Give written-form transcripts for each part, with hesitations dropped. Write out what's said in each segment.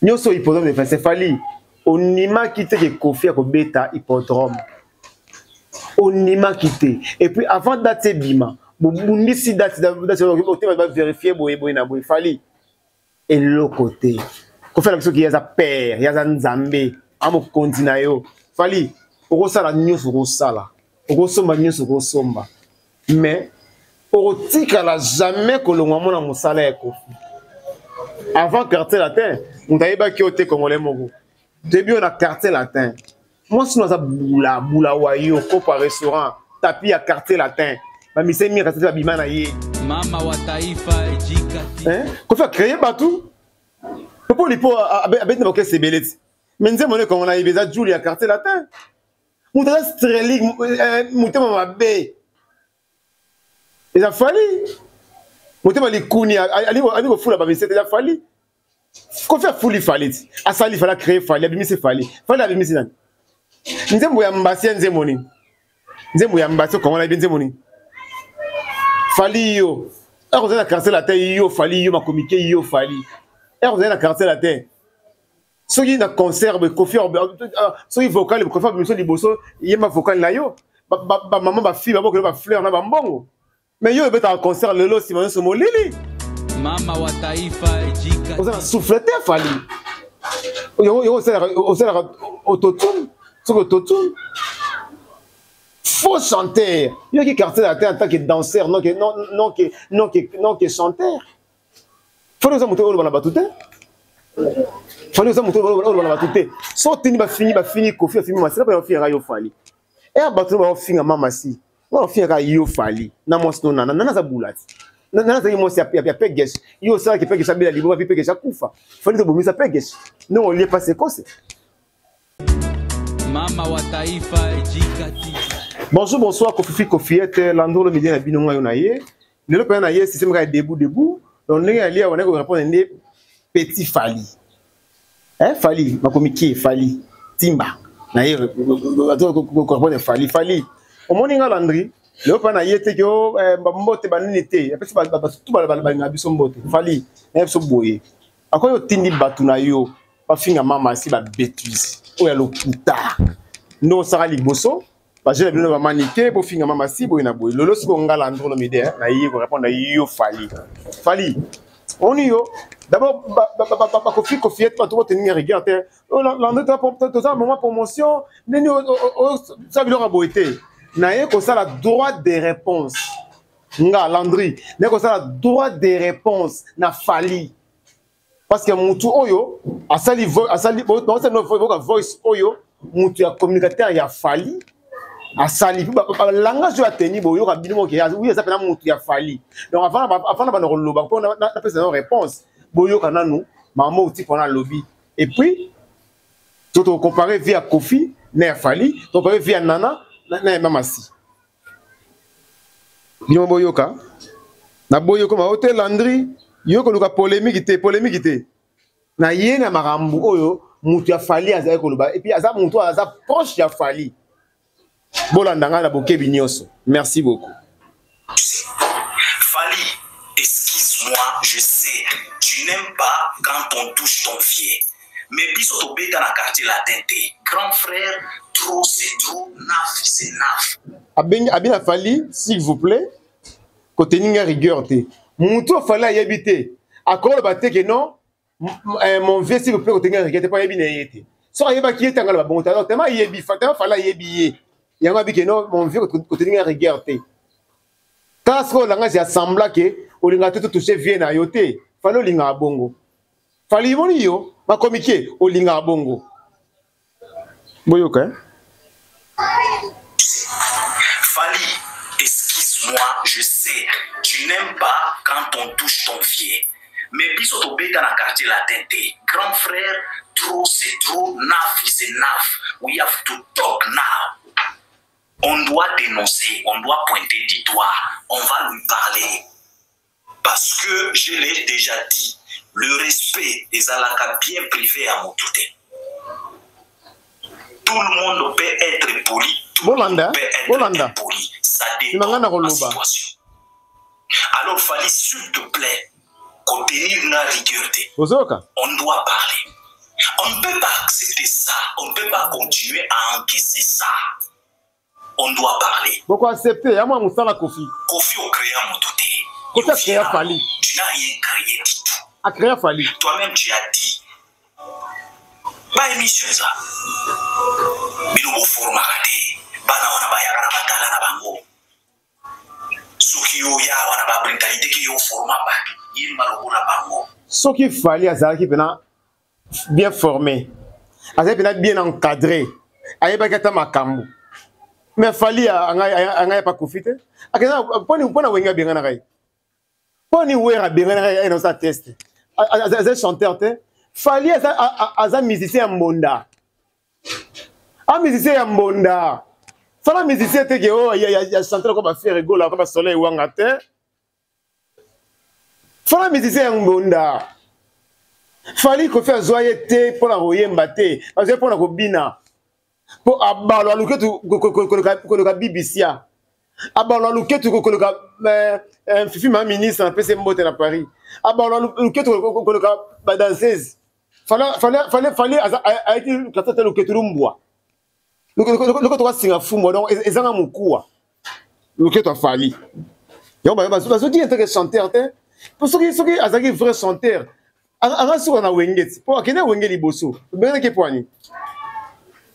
Nyonso hippodrome de Vincennes. Fally, ondimaki te ke Koffi akobeta hippodrome. Ondimaki te. Et puis avant date ebima, bobundisi date, date otema ba vérifier boye boye na boye. Fally, eloko te. Koffi alakisi soki ye aza père, ye aza Nzambe, a mokonzi na yo. Fally, okosala nyonso okosala, okosomba nyonso okosomba, mais okotikala jamais kolongwa mona mosala ya Koffi. Avant Quartier Latin, moto ayebaki yo te, Congolais moko toyebi yo na Quartier Latin. Mwasi no aza bula bula wayo kopa restaurant tapi ya Quartier Latin, bamise mingi kasi babima na ye. Mama wa taifa ejikati. Koffi acréé bato popo lipo abeti na bakese ebele ti, mais nzembo ne Kongo nayebi eza Julie ya Quartier Latin. Moto aza strelik, motema mabe eza Fally, motema likuni ali kofula bamisete eza Fally. Koffi afuli Fally ti asali Fally, acréé Fally, abimisi Fally. Fally abimisi nani? Nzembo ya mbasi ya nzembo nini? Nzembo ya mbasi okongo nayebi nzembo nini? Fally yo ere ozali na Quartier Latin, yo Fally, yo makomike, yo Fally ere ozali na Quartier Latin, soki na concert boye Koffi, soki vocal Koffi abimiso liboso, yemba vocal na yo, bamama bafille babokele bafleur na bambongo. Mais yo ebetaka concert lelo nsima nyonso molili. Mama wa taifa ejika. Oza na souffle te, Fally. Yango osalaka autotune, soki autotune, faux chanteur. Yo ki Quartier Latin en tant que danseur, non que non, non que non que non que chanteur. Fally, oza moto oloba na bato te. Fally, oza moto oloba na bato te. So otindi bafingi, bafingi Koffi, bafingi masika mpe bafingaka yo Fally. Ere bato no baofinga mama si wana ofingaka yo Fally na mwasi no nana. Nana aza bula ti, nana azalaki mwasi ya Pegesh. Yo osalaki Pegesh abela liboba, mpe Pegesh akufa. Fally, tobomisa Pegesh ndenge olie pasi ekose. Mama wa taifa ejikati. Bonjour, bonsoir, Kofifi Kofiete, Landrolo Midien na bino ngai na ye. Lelo mpenza na ye système kaka debout debout. Donc ndenge ya lia wana ko répondre nde petit Fally. Eh Fally, makomi ki Fally Timba. Na ye ko répondre Fally, Fally. Omoni nga Landry, lelo mpenza na ye te ke o mbote banini te. Apesi ba tout ba ba biso mbote. Fally, na biso boye. Akoyo otindi bato na yo bafinga mama si ba bêtise oyo ya lokuta nde osaka liboso bajeu na bino bamanike bofinga mama si boye na boye. Lelo sikoyo nga Landrolo Mide na ye korépondre yo Fally. Fally, oni yo d'abord bakofi Kofiete, bato boteninga rigueur te. Landry, toza moment promotion ndeni osala biloko ya boye te. Na ye kosala droit de réponse, nga Landry naye kosala droit de réponse na Fally, parce que mutu oyo asali asali boka voice oyo mutu ya communicateur ya Fally asali langage oyo ateni, boyoka bino moke. Oui, eza mpena mutu ya Fally. Donc avant na banda koloba mpo napesa nano réponse, boyoka nanu mama outi mpona alobi. Et puis to tokompare vie ya Koffi na ya Fally, tokompare vie ya Nana na ya Mamasi. Bino boyoka na boyoka ma ote Landry, yo koluka polémique te, polémique te. Na ye na makambo oyo mutu ya Fally azali koloba, et puis aza mutu aza proche ya Fally. Bolanda ngai na bokebi nyonso. Merci beaucoup. Fally, excuse-moi, je sais, tu n'aimes pas quand on touche ton pied. Mais biso tobeta na Quartier Latin te. Grand frère, trop c'est trop, naf c'est naf. Abengi abina Fally, s'il vous plaît, koteninga rigueur te. Mutu Fally ayebi te. Akoloba te que non, mon vieux, s'il vous plaît, koteninga rigueur te, po ayebi na ye te. Soki ayebaki ye te, angala babongo te. Alors tellement ayebi, tellement Fally ayebi ye. Yango abi que non, mon vieux, koteninga rigueur te. Kaka sikoyo langage ya semblant ke olingaka te totouche vie na yo te. Fally, olingaka bongo. Fally, moni yo makomi ke olingaka bongo. Boyoka, eh? Fally, excuse-moi, je sais, tu n'aimes pas quand on touche ton pied. Mais biso tobeta na Quartier Latin te. Grand frère, trop c'est trop, naf c'est naf. We have to talk now. On doit dénoncer, on doit pointer du doigt, on va lui parler. Parce que je l'ai déjà dit, le respect ezalaka bien privé à moto te. Tout le monde peut être poli, tout le Bolanda, monde peut être Bolanda. impoli. Ça dépend Nanga na de la koloba. situation. Alors Fally, s'il te plaît, kotenir na rigueur te. Bozoyoka. On doit parler. On ne peut pas accepter ça. On ne peut pas continuer à encaisser ça. On doit parler. Boko accepter, ya mwa musala Kofi. Kofi o créa moto te. Kofi a créa Fally. Tu n'as rien créé du tout. A créa Fally. Toi-même tu as dit. Ba émission eza. Bino bo formaka te. Bana wana bayaka na batala na bango. Soki yo ya wana ba brutalité ki yo forma bato. Yemba lokola bango. Soki Fally azalaki pena bien formé azali mpena bien encadré ayebaki ata makambo mais fali angai pa kofi te akenda mpona wenge abenganaka ye mponi wera abenganaka ye aye test aza chanteur te. Fali aza musicien ya mbonda, a musicien ya mbonda. Fala musicien te ke oyo ya chanteur ko baFerre Gola ko baSoleil Wanga te. Fala musicien ya mbonda. Fali, Kofi azwa ye te mpona koyemba te, azwa ye mpona kobina, mpo abalo aluketu koleka bibisia, abalo aluketu koleka Fifi ma ministre napesi mbote na Paris, abalo aluketu koleka badanseuse. Fali ayaki kata te luketu lumbwa loketu kasinga fumbwa, donc ezanga mokuwa loketu afali yango bazoki ye teke chanteur te. Po soki azalaki vrai chanteur, anga suka na Wenge ti, mpo akende Wenge liboso, babenganaki mpo nini?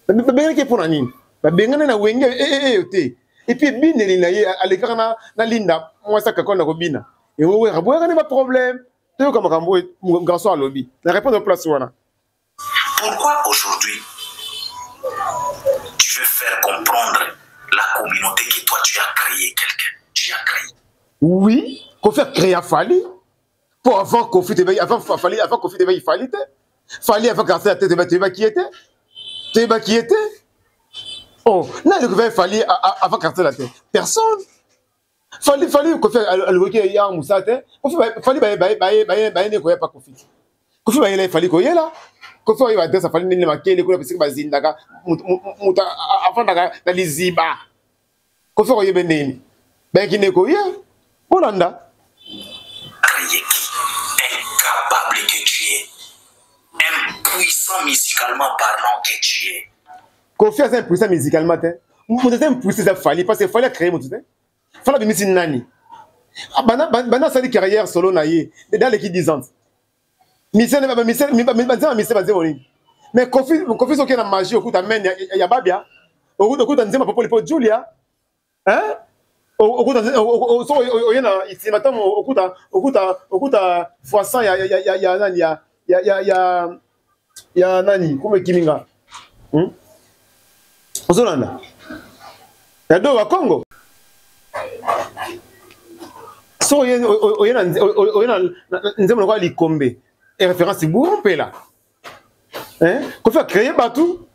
Babenganaki mpo na nini? Babengani na Wenge eyo te. Et puis ebineli na ye alekaka na Linda mwasi akaka na kobina yango Wera boyaka nde baproblème. Toyoka makambo oyo garçon alobi na répondre place wana. Pourquoi aujourd'hui tu veux faire comprendre la communauté que toi tu as créé quelqu'un? Tu as créé. Oui, Kofi a créé Fali. Pour avant Kofi, avant Fali, avant Kofi, il fallait. Fali avant quartier la tête, tu qui était? Tu qui était? Oh, n'a découvert Fali avant quartier la tête. Personne. Fali, Fali, Kofi, alobaki ya Musa te. Kofi, Fali, ba ba ba ba ba ne koya pa Kofi. Kofi ba yela Fali koyela. Kofi oyo adresse Fali ndenge makele kuna bisika bazindaka moto afandaka na liziba. Kofi oyebe nini? Bayaki nde koya. Bolanda. Créé qui? Incapable que tu es. Impuissant musicalement parlant que tu es. Kofi aza impuissant musicalement te. Moto aza impuissant eza Fali, parce que Fali a créé moto te. Fali abimisi nani? Banda asali carrière solo na ye dans l'équipe 10 ans, misene banzema mise banzembo nini? Mais Kofi, Kofi soki na magie, okuta men ya babia, okuta nzembo Popoli po Julia, hein, okuta so oye na nsima ntango okuta fois 100 ya nani, ya nani kuma ekiminga, Ozolanda ya do bakongo so oye na nzembo lokola Likombe e référence bouro mpela. Kofi acréé bato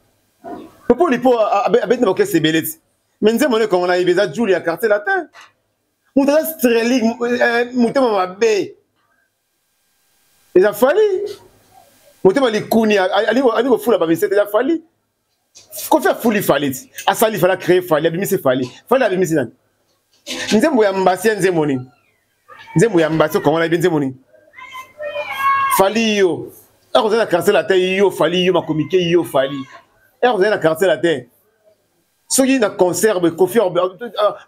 Popoli mpo abeti na bakese ebele ti, mais nzembo nde Kongo nayebi eza Julia Quartier Latin. Moto aza strelik motema mabe eza Fali, motema likuni ali kofula bamisete eza Fali. Kofi afuli Fali ti, asali Fali, acréé Fali, abimisi Fali. Fali abimisi nani? Nzembo ya mbasi ya nzembo nini? Nzembo ya mbasi Kongo nayebi nzembo nini? Fali yo ere ozali na Quartier Latin, yo Fali, yo makomike, yo Fali ere ozali na Quartier Latin, soki na concert Kofi,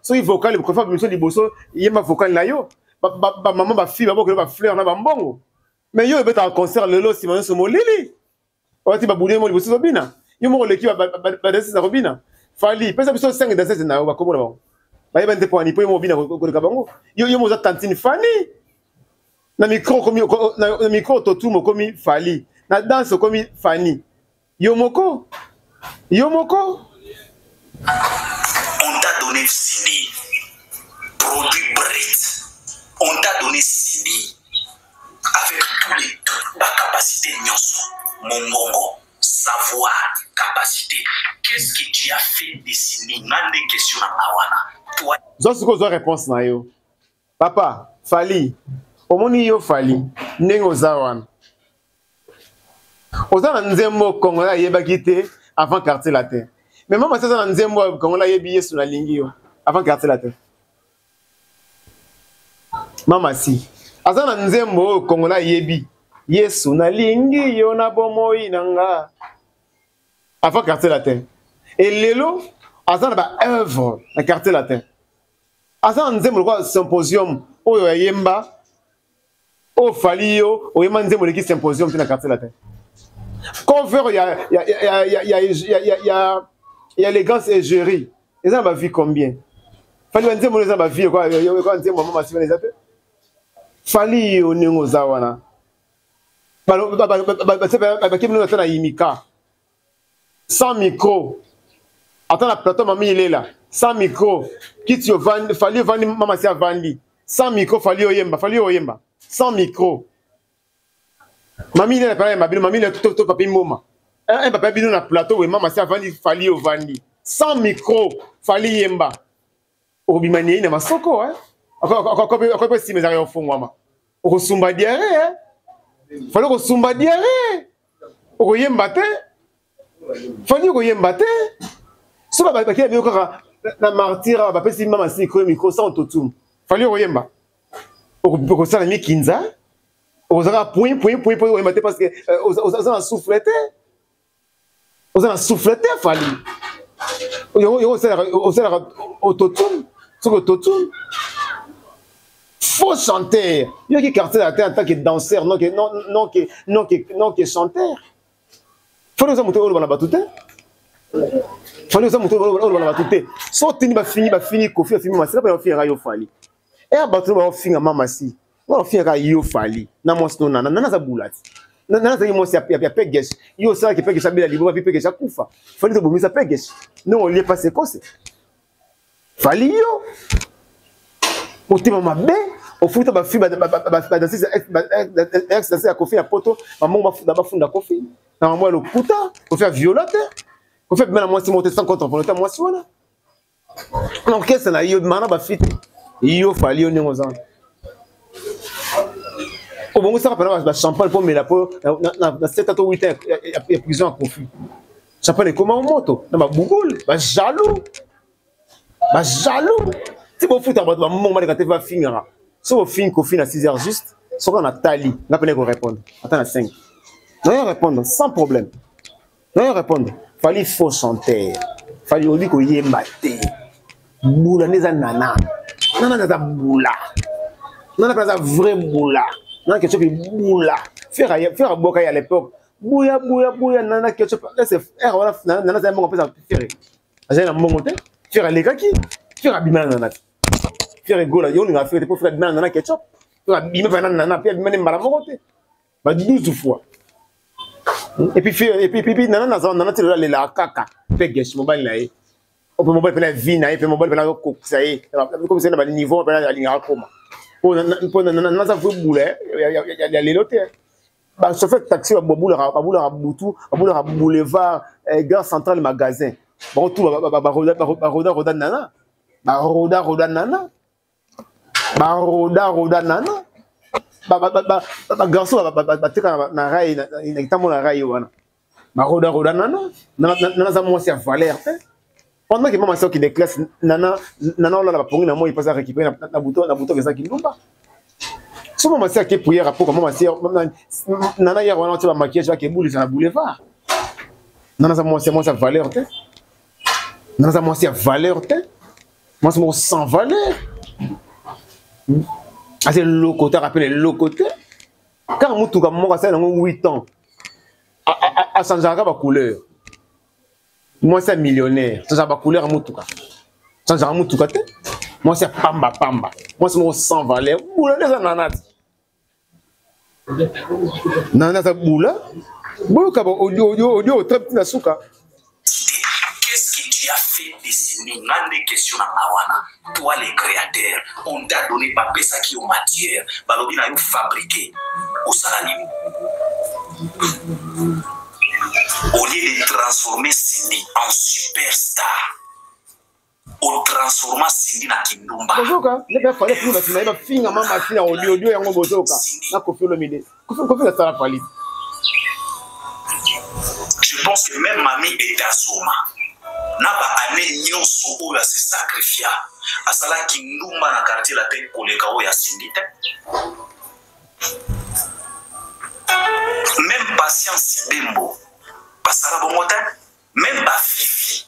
soki vocal Kofi abimiso liboso, yemba vocal na yo, bamama, bafille babokelo bafleur na bambongo. Mais yo ebetaka concert lelo, nsima nyonso molili, olati babule mo liboso, ozobina yo moko, oleki badanseuse na kobina. Fali, pesa biso 5 danseuse na yo, bakomona bango bayeba nte mpo ani mpo yo mo obina koleka bango. Yo mo oza tantine Fani na micro, okomi na micro totum, okomi Fali na danse, okomi Fani yo moko, yo moko. On t'a donné Cindy, produit brut. On t'a donné Cindy avec tous les toute capacité nyonso, mongongo, savoir, capacité. Qu'est-ce que tu as fait de Cindy? Ngande question na awana. Toi Zwa sikoyo, ozwa réponse na yo. Papa Fali, omoni yo Fali ndenge oza wana, oza na nzembo Kongola ayebaki te avant Quartier Latin. Mais mama si aza na nzembo ya Kongola ayebi, Yesu nalingi yo, avant Quartier Latin. Mama si aza na nzembo oyo Kongola ayebi. Yesu nalingi yo na bomoi na nga. Avant quartier latin. Et lelo aza na ba œuvre na quartier latin. Aza na nzembo lokola symposium oyo ayemba oyo fali yo oyemba nzembo eleki symposium te na quartier latin. Cover ya ya ya ya ya ya ya ya ya élégance et jury eza na ba vie combien? Fali ba nzembo eza na ba vie lokola nzembo ya mama Sivana eza te. Fali yo ndenge oza wana bakimi nano ata na imika sans micro ata na plateau mami ilela sans micro kiti ovandi fali ovandi mama si avandi sans micro fali oyemba fali oyemba sans micro mami ilela pena yemba bino mami ilela to, to papi mboma un papa bino na plateau we mama si avandi fali ovandi sans micro fali yemba okobima niei na masoko eh? akoki mpe nsima ezalaka ya kofungwama okosumba diare eh? fali okosumba diare okoyemba te fali okoyemba te so bakila bino kaka na martyr awa bapesi mama sikoyo micro sans autotune fali okoyemba okosala mikinza okozalaka point point point po oyemba te parce que euh, oza na souffle te oza na souffle te fali yango osalaka autotune soki autotune faux chanteur yo ki quartier latin en tant que danseur non que non non que non que non que chanteur fali oza moto oloba na bato te fali oza moto oloba na bato te so otindi bafingi bafingi kofi bafingi masika mpe bafingaka yo fali eya bato no baofinga mama si wana ofingaka yo fali na mwasi no nana nana aza bula ti nana azalaki mwasi ya peges yo osalaki peges abela liboba mpe peges akufa fali tobomisa peges ndenge olie pasi ekose fali yo motema mabe ofuta bafi badansis ex dansis ya kofi ya poto bamongo bafunda kofi na mambo ya lokuta kofi aviola te kofi abima na mwasi moko te sans contre volonté mwasi wana na orchestre na yo mana bafite yo fali yo ndenge oza obongisaka mpena bachampagne mpo omela mpo na 7 to 8 ya prison ya kofi champagne ekoma moto na babugule bajaloux bajaloux ti bofutaka bato bambongo baleka te bafingaka soki ofingi kofi na 6 heures juste soki natali nga mpena ekorépondre ata na 5 nayo répondre sans problème nayo répondre fali faux chanteur fali oyebi koyemba te bula nde eza nana nana aza bula nana mpe aza vrai bula nana ketchup bula fere aboka ye à l'époque buya buya buya nana ketchup ere wana nana azali mbongo apesa fere azali na mbongo te fere alekaki fere abima na nana te fere gola yo olingaka fere te mpo fere abima na nana ketchup fere abima mpe na nana mpe abima nde mbala moko te ba 12 fois et puis et puis puis nana naza nana ti lelo alelaka kaka mpe gesh mobali na ye ope mobali mpena vie na ye mpe mobali mpena akokisa ye komisa ye na baniveau mpena alingaka koma mpo naza vrai bula ya lelo te bachauffeur taxi babulaka babulaka butu babulaka boulevard eh, gare centrale magasin bango tu baroda roda nana baroda roda nana baroda roda nana bagarçon bateka na rai na kitambo na rai wana baroda roda nana nana aza mwasi ya valeur te pendant que mama soki de classe nana nana olala bapongi na moi mpasa récupéré na buto na buto eza kindumba so mama si ake prière apoka mama si nana yaka wana otia bamaquillage bakebulisa na boulevard nana aza mwasi ya mwasi ya valeur te nana aza mwasi ya valeur te mwasi moko sans valeur hmm? aza eloko te akapela eloko te kaka motuka moko asali yango 8 ans achangeaka bacouleur mwasi ya millionnaire changeaka bacouleur ya motuka changeaka motuka te mwasi ya pamba pamba mwasi moko sans valeur bula nde eza nana te nana aza bula boyoka ba audio audio audio otrape na suka Qu'est-ce que tu as fait dessiner nga nde question na nga wana toi le créateur on t'a donné bapesaki yo matière balobi na yo fabriqué osala nini au lieu de transformer Cindy en superstar otransforma Cindy na kindumba. Bozoka nde pe fallait plus bato na ye bafinga mama si na audio audio yango bozoka na Koffi Olomide Koffi Koffi asala Fally. Je pense que même Mami est azoma na ba année nyonso oyo ase sacrifia asala kindumba na quartier latin koleka oyo ya Cindy te. Même Patience Bembo basala bongo te, même ba Fifi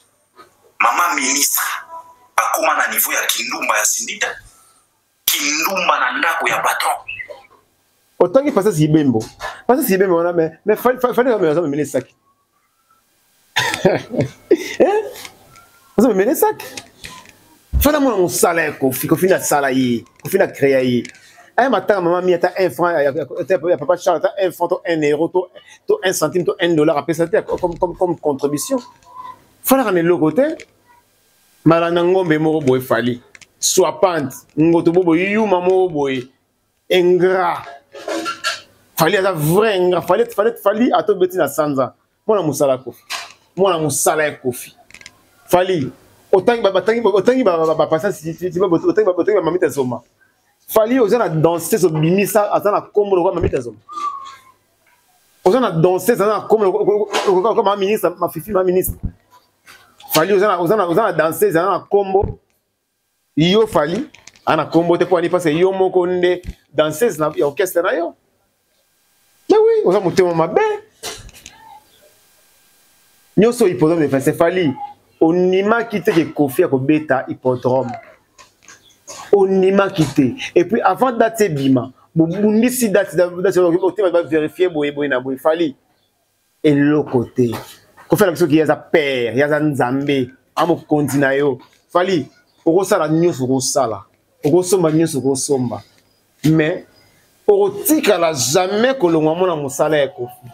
mama ministre bakoma na niveau ya kindumba ya Cindy te, kindumba na ndako ya patron. Otangi Patience Ibembo, Patience Ibembo wana mais fallait aza memele saki. Eh? Aza memele saki. Fana mona mosala ya Koffi, Koffi na sala ye, Koffi na créa ye. Aya matanga mama mi ata 1 franc ya papa Charles, ata 1 franc to 1 euro to 1 centime to 1 dollar apesa te comme contribution. Fana kana eloko te. Malanda ngombe moko boye Fally. Swapante, ngoto bobo yuma moko boye. Ingrat. Fally aza vrai ingrat. Fally, Fally, Fally ato beti na sanza. Mwana musala Koffi. Mwana musala ya Koffi. Fally otangi ba batangi otangi ba ba patience otangi ba otangi ba mamita zoma. Fally oza na danseuse obimisa aza na kombo lokola mamita zoma. Oza na danseuse aza na kombo lokola ma ministre ma fifi ma ministre. Fally oza na oza na oza na danseuse aza na kombo yo Fally ana kombo te po ani parce yo moko nde danseuse na ya orchestre na yo. Mais oui, oza motema mabe. Nyonso hippodrome de France Fally onimaki te ke Koffi akobeta hippodrome. Onimaki te. Et puis avant date ebima, bobundisi date date otema ba vérifier boye boye na boye Fally eloko te. Koffi alakisi soki ye aza père, ye aza nzambe, a mokonzi na yo. Fally okosala nyonso okosala, okosomba nyonso okosomba, mais okotikala jamais kolongwa mona mosala ya Koffi.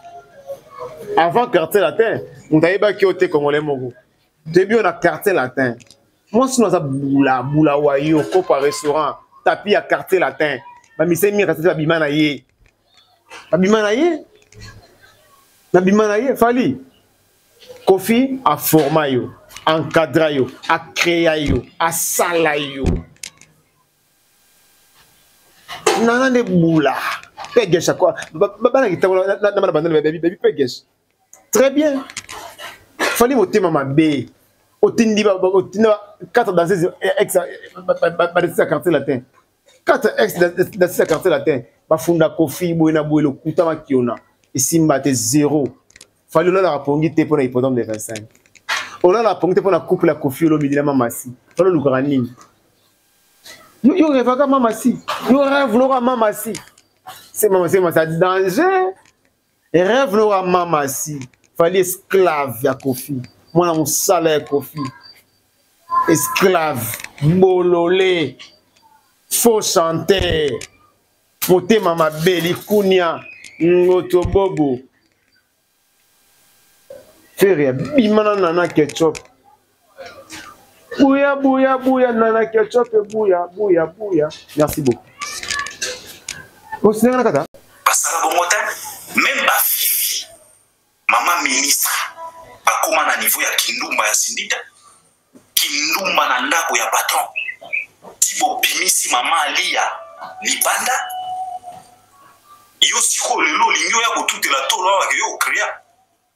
Avant quartier latin, moto ayebaki yo te congolais moko. Toyebi yo na quartier latin. Mwasi no aza bula bula wayo kopa restaurant tapi ya quartier latin. Ba mise mi quartier babima na ye. Babima na ye. Babima na ye Fally. Koffi a forma yo, encadra yo, a créa yo, asala yo. Nana nde bula pegesha kwa bana kitango na bana bandana baby baby pegesha. Très bien. Fally motema mabe. Otindi ba otindi ba 4 danseuses ex ba ba ba quartier latin. 4 ex danseuses ya quartier latin. Bafunda Koffi boye na boye lokuta makiona. Esimba te zéro. Fally olalaka pongi te mpona hippodrome de 25. Olalaka pongi te mpona couple ya Koffi Olomide na Mama Si. Fally olukaka nini? Yo, yo rêvaka Mama Si. Yo rêve loka Mama Si. C'est Mama Si, Mama Si, danger. Rêve loka Mama Si. Fally esclave ya Koffi. Mwana mosala ya Koffi. Esclave, bololé, faux chanteur, motema mabe, likunia, ngoto bobo. Ferre abima na Nana Ketchup. Bouya, bouya, bouya, Nana Ketchup, bouya, bouya, bouya. Merci beaucoup. Osinanga na kata? Basala bongo te, même ba Fifi, mama ministre, akoma na niveau ya kindumba ya Cindy te. Kindumba na ndako ya patron. Ti bobimisi mama Alia libanda. Yo sikoyo lelo olingi oya kotutela tolo awa ke yo ocrea.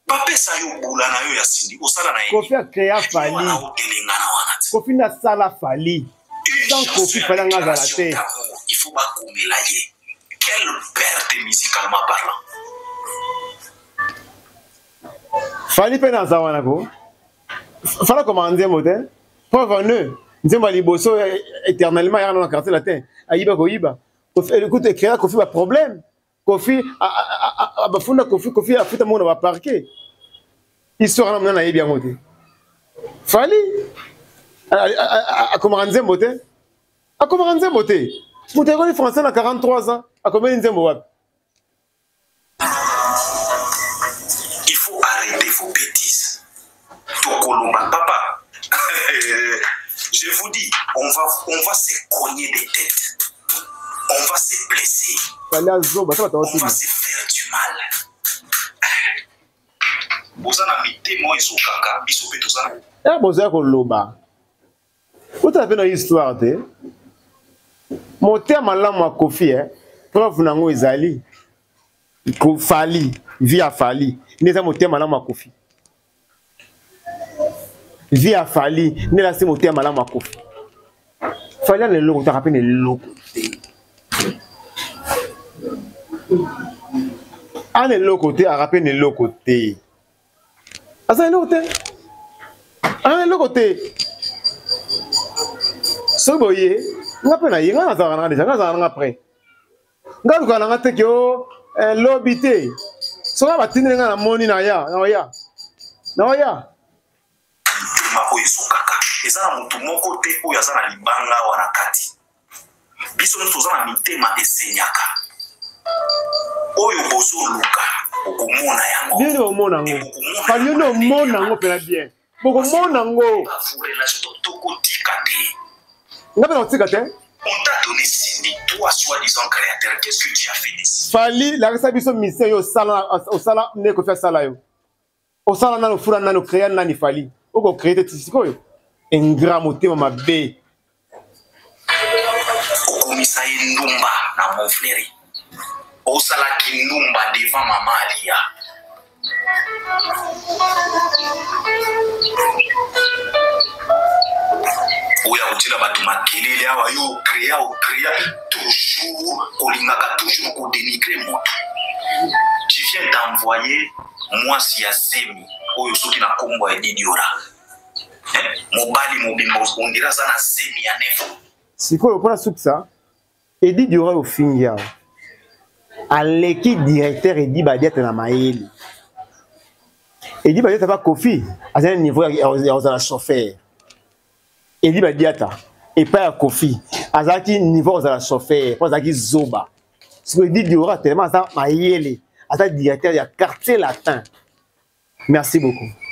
Bapesa yo bula na yo ya Cindy, osala na ye. Koffi a créa Fally. Wana otelengana wana te. Koffi nde asala Fally. Une Sans chanson Koffi, ya Fally anga azala déclaration te. d'amour, il faut bakomela ye. Quelle perte musicalement parlant. Fally pe naza wana ko. Fally akoma nzembo te. Preuve en eux. Nzembo ya liboso éternellement yaka na quartier latin. Ayiba koyiba. Koffi, écoute, créa Koffi ba problème. Koffi, bafunda Koffi, Koffi afuta mona ba parquet. Histoire na mona nayebi yango te. Fally akomaka nzembo te. Akomaka nzembo te. Moto ayekoli français na 43 ans, akomeli nzembo wapi? Il faut arrêter vos bêtises. Tokolomba papa. Je vous dis, on va se cogner des têtes. On va se blesser. Fally azoba, ça va On va se faire du mal. Boza na mitema oyo ezokaka, biso pe toza na. Eh, boza koloba. Otala pe na histoire te. Motema malamu ya Koffi, eh. Preuve nango ezali. Ko Fally, vie ya Fally, nde eza motema malamu ya Koffi. Vie ya Fally, nde eza se motema malamu ya Koffi. Fally ana eloko, otaka pe na eloko te. Ana eloko te, arape na eloko te. Aza eloko te. Ana eloko te. Soki boye, nga mpe na ye, nga nazalaka nanga deja, nga nazalaka nanga prêt. Nga lukaka nanga te ke o oh, eh, lobi te. Soki batindeli nga namoni na ya, na oya. Na oya. Mitema oyo ezokaka. Eza na motu moko te oyo aza na libanga awa na kati. Biso nyonso toza na mitema esenyaka. Oyo bozoluka bokomona yango. Bien omona yango. Fabio nde omona yango mpena bien. Bokomona yango. Tokotika te. Nga mpe nakotika te. On t'a donné Cindy, toi soi-disant créateur, qu'est-ce que tu as fait d'ici? Fally, lakisa biso mission yo osala osala nde Koffi asala yo. Osala nani ofula nani ocrea nani Fally oko créer te ti sikoyo ingrat motema mabe. Okomisa ye ndumba na Montfleury. Osalaki ndumba devant mama Aliya. Oyo akotiela bato makelele awa yo ocrea ocrea toujours kolingaka toujours kodenigre moto. Tu viens d'envoyer mwasi ya zemi oyo soki na kombo ya Didiora eh, mobali mobimba ondira aza na zemi ya nefo. Sikoyo mpona sukisa Edi Diora ofingi awa aleki directeur Edi Badiata na mayele. Edi Badiata pa Koffi azali na niveau ya kozala chauffeur. Edi Badiata epai ya Koffi azalaki niveau ya kozala chauffeur mpo azalaki zoba. Sikoyo Edi Diora tellement aza mayele aza directeur ya quartier latin. Merci beaucoup.